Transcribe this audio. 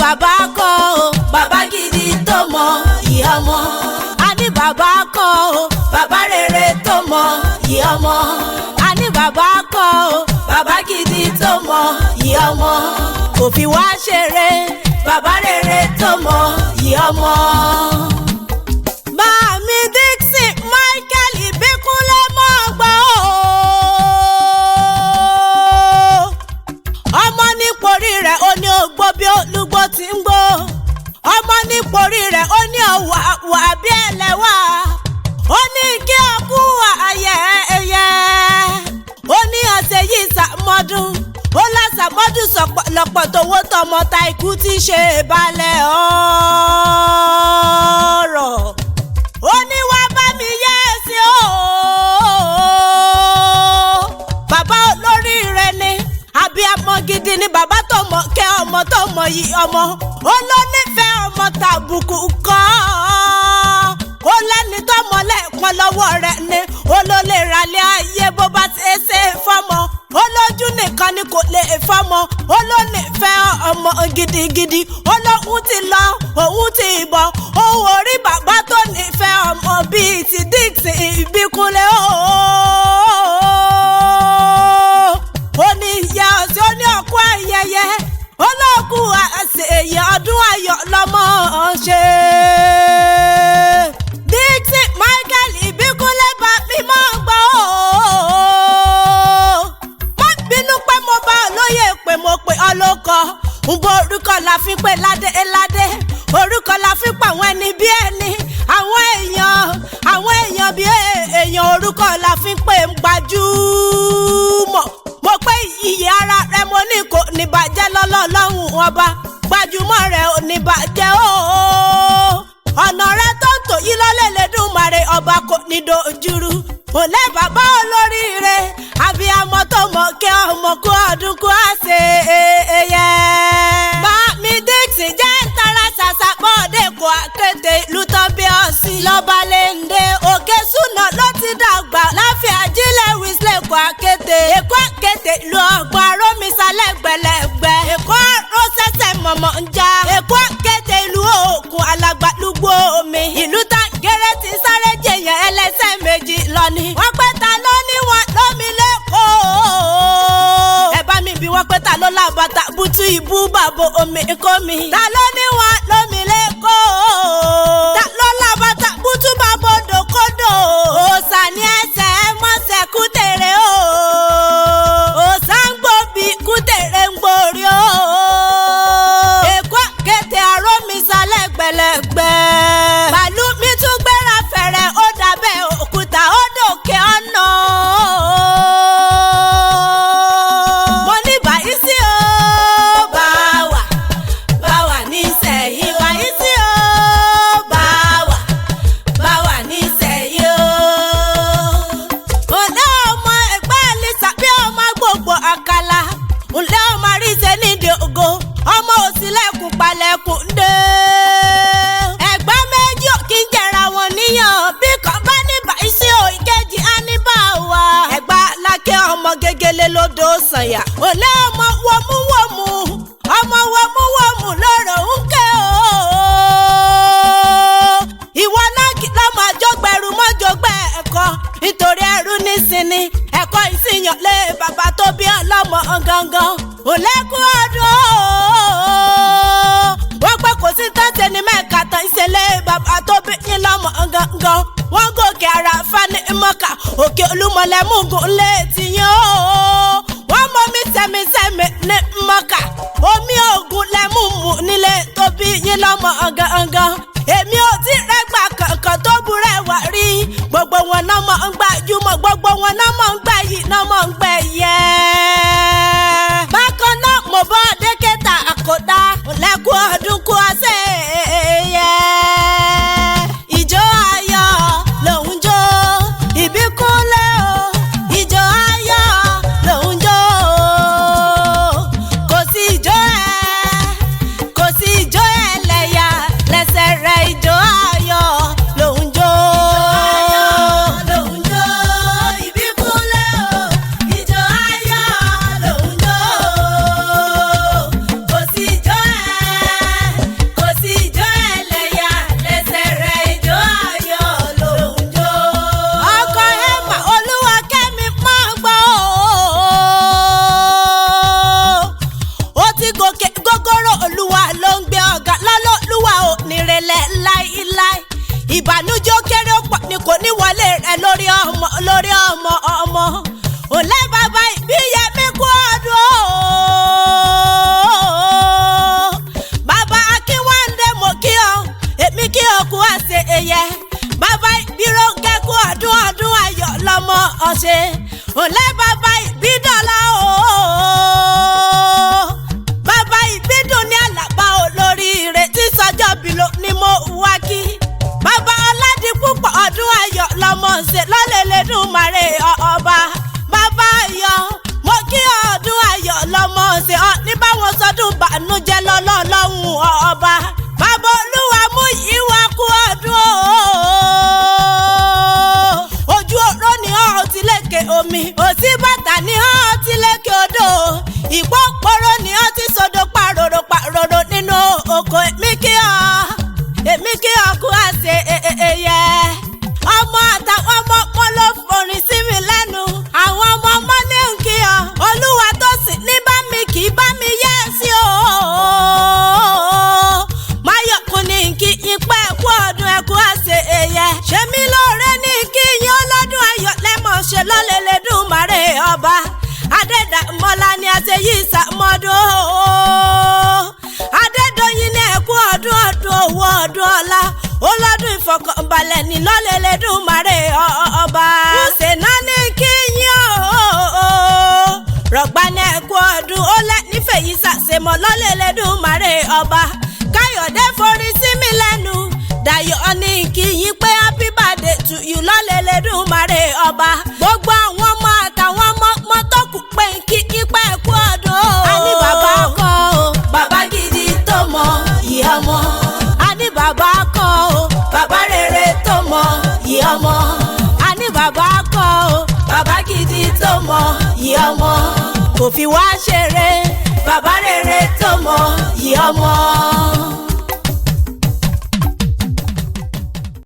Bàbá kan o, bàbá gidi tó mọ ìyá ọmọ. A ní bàbá kan o, bàbá rere tó mọ ìyá ọmọ. A ní bàbá kan o, bàbá gidi tó mọ ìyá ọmọ. Kò fi wá ṣeré, bàbá rere tó mọ ìyá ọmọ. Bàmí Dixon Michael Ìbíkúnlé mọ́ gbọ́ o. Ọmọ níporí rẹ̀ ó ní ògbó bí olúgbó ti ń gbó. Ọmọ níporí rẹ̀ ó ní ọ̀wà wà bí ẹlẹ́wà. Ó ní kí ọkú ayẹ ẹyẹ. Ó ní ọ̀sẹ̀ yìí sàmọ́dún. Ó lásàmọ́dún sọ̀pọ̀lọpọ̀ tówó tọmọ ta ikú tí ṣe balẹ̀ ọ̀rọ̀. Ó ní wá bá mi yẹ́ sí o. Bàbá olóríire ni, abiyamọ gidi ni bàbá tó mọ kẹ́ ọmọ tó mọ yìí ọmọ. Ó ló nífẹ̀ẹ́ ọmọ tàbùkù kọ́. Ó lẹ́ni tó mọ lẹ́ẹ̀kan lọ́wọ́ rẹ̀ ni. Ó ló lè ralẹ̀ ayé bó bá ti ṣe fọ́mọ. Ó lójú nìkan ni kò lè fọ́mọ. Ó ló nífẹ̀ẹ́ ọmọ gidigidi. Ó lóhun ti lọ, òun ti bọ̀. Òun ò rí bàbá tó nífẹ̀ẹ́ ọmọ bíi ti Dixon Ìbíkúnlé ooo. Ó ní ìyá ọ̀sẹ̀, ó ní ọkọ ayẹyẹ. Ó lóògùn àṣeyẹ ọdún ayọ̀ lọ́mọ ṣe. Dixon Michael Ìbíkúnlé bá mi máa gbọ́ ooo. Má bínú pé mo bá olóyè pé mo pè ọ́ lóko. Ń bo orúkọ la fi pé ládé ládé. Orúkọ la fi pa àwọn ẹni bí ẹni. Àwọn èèyàn, àwọn èèyàn bí èèyàn, orúkọ la fi pé ń gbajúmọ̀. Mo pé iyì ara rẹ mo ní kò ní bàjẹ́ lọ́lọ́lọ́hùn ọba. Gbajúmọ̀ rẹ ò ní bàjẹ́ ooo. Ọ̀nà rẹ tó ń tò yí lọ́lẹ̀ lẹ́dùnmarè ọba kò ní dojúrú. Òlẹ́ bàbá olóríire, abiyamọ tó mọ̀ kí ọmọ kú ọdún kú àṣẹ ẹyẹ. Bá mi Dixon jẹ́ ń tara ṣàṣà bọ́ọ̀dé kò àkété ìlú tán bí ọ̀sìn. Lọ́ba lè ń dé òkè súnà ló ti dàgbà láfíà jílẹ̀ wíṣlẹ̀ kò àkété. Èkó àkété ìlú ọ̀gbọ́n arómisá lẹ́gbẹ̀lẹ́gbẹ̀. Èkó àrò sẹ́sẹ̀ mọ̀mọ́ ń já. Èkó àkété ìlú òkun alàgbàlúgbò omi. Ìlú tá gẹ́rẹ́ ti sáré jẹ̀yàn ẹlẹ́sẹ̀ méjì lọ ni. Wọ́n pẹ́ ta ló ní wọn lómi lẹ́kọ̀ọ́. Ẹ bá mi bí wọ́n pẹ́ ta ló lábàtà bùtù ìbú bàbò omi kó mi. Ta ló ní wọn lómi lẹ́kọ̀ọ́. Ta ló lábàtà bùtù bàbò dòkódò. Òòsà ní ẹsẹ̀ mọ́sẹ̀ kútèrè o. Òòsà ń gbòbí kútèrè ń gbòrí o. Èkó kété arómisá lẹ́gbẹ̀lẹ́gbẹ̀. Bàálù mi tún gbéra fẹ̀rẹ̀ ó dàbẹ̀ òkúta ó dòkè ọ̀nà. Mo ní báyìí sí o, bá wà, bá wà nísẹ̀yìn. Báyìí sí o, bá wà, bá wà nísẹ̀yìn o. Ǹlẹ́ ọmọ ẹgbẹ́ Àlìsà bí ọmọ gbogbo àkàlà. Ǹlẹ́ ọmọ àríṣe nídìí ògo. Ọmọ òsínlẹ̀kùn palẹ̀kùn dé. Ẹ̀gbọ́n méjì ò kí ń jẹra wọn níyàn. Bí kan bá ní báyìí sí o, ìkejì á ní bá wa. Ẹ̀gbá lákẹ́ ọmọ gegele lódò sànyà. Ǹlẹ́ ọmọ wọmúwọmú. Ọmọ wọmúwọmú lọ́rọ̀ ń ké o. Ìwọ náà kì lọ́mọ àjọgbẹ̀rù mọ́jọgbẹ́ ẹ̀kọ́. Nítorí ẹrú nísìnyí, ẹ̀kọ́ ìsìnyàn lé bàbá tó bí ọlọ́mọ gangan. Òlẹ́kùn ọdún ooo. Wọ́n pẹ́ kò sí tẹ́sẹ̀ ní mẹ́ka tán ìṣẹ̀lẹ̀ bàbá tó bí yín lọ́mọ gangan. Wọ́n gòkè àràfá ní Mọ́kà, òkè Olúmọlẹ́mùgùn lé tiyín ooo. Wọ́n mọ mi sẹ́mi-sẹ́mi ní Mọ́kà, omi ògùn lẹ́mùmù nílé tó bí yín lọ́mọ gangan. Èmi ò tí rẹ́gbà kankan tó burẹ́ wà rí. Gbogbo wọn náà mọ̀ ń gbajúmọ̀, gbogbo wọn náà mọ̀ ń gbẹ yìí, náà mọ̀ ń gbẹ yẹ. Bákan náà mo bọ́ dékẹ́tà àkọ́dá, lẹ́kùn ọdún kú ọ̀sẹ̀ yẹ. Ìjó ayọ̀ lòún jó, Ìbíkúnlé o. Ìjó ayọ̀ lòún jó o. Kò sí ìjó ẹ̀, kò sí ìjó ẹlẹ́yà lẹ́sẹ̀ rẹ̀. Ṣèyí Sàmọ́dún o. Adédọ́yìn ní ẹ̀kú ọdún, ọdún owó, ọdún ọlá, ó lọ́dún ìfọkànbalẹ̀ ní lọ́lẹ́lẹ́dùnmarè ọba. Ṣèná ní kí yín o, rọ̀gbà ní ẹ̀kú ọdún, ó lẹ́ nífẹ̀ẹ́ yìí ṣàṣemọ̀ lọ́lẹ́lẹ́dùnmarè ọba. Káyọ̀dé forí sí mi lẹ́nu, Dayọ̀ ní kí yín pé happy birthday to you lọ́lẹ́lẹ́dùnmarè ọba. Gbogbo àwọn ọmọ àtàwọn ọmọ ọmọ tó kù pé kí yín pé ẹ̀kú ọdún o. A ní bàbá kan o, bàbá gidi tó mọ ìyá ọmọ. A ní bàbá kan o, bàbá rere tó mọ ìyá ọmọ. A ní bàbá kan o, bàbá gidi tó mọ ìyá ọmọ. Kò fi wá ṣeré, bàbá rere tó mọ ìyá ọmọ.